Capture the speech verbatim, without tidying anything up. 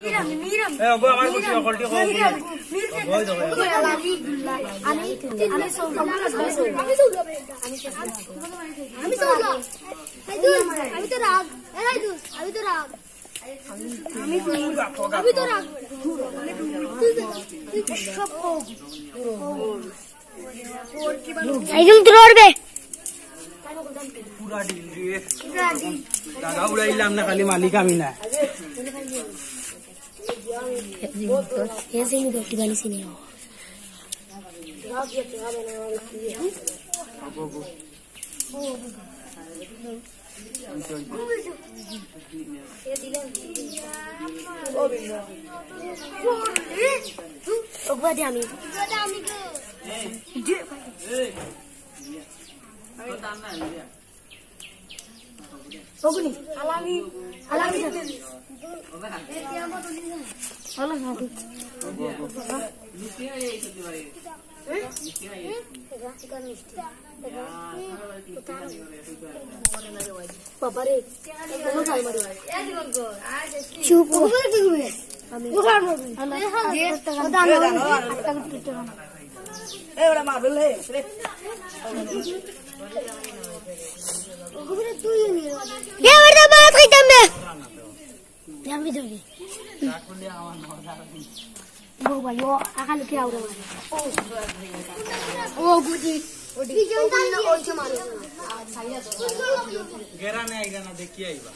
এ, ওগো, আমার গুটি, অকলটি কম। আমি, আমি সৌরভ। আমি সৌরভ। আমি সৌরভ। এই দুল, আমি তো রাগ। এই দুল, আমি তো রাগ। আমি তো রাগ। তুই তো, তুই তো সব কম। একদম তোর উঠবে। পুরা ডিল দিয়ে। দাদা উড়াইলাম না, খালি মালিক আমি না। এ যে আমি রুটি বানিয়েছি নি। ওগুলা দিয়ে আমি। ওগুলি। আলামি। আলামি। আলামি। বাবারে, কোনো গাল মারি। চুপ। ওখানে কি করবে? আমি ওখানে মারবি। আমি ওটা না, আটটা করতে হবে না। এ, ওরা মারবে লে, রে। ওগুলো তুই নিয়ে এ, ওটা ভাত খাইতাম না। আমি ধরি। ও ভাই, ও আকালে কি আউরে মারে। ও, ও গুটি। ওই যে মারে। গেরা নেই, গেরা দেখি আইবা।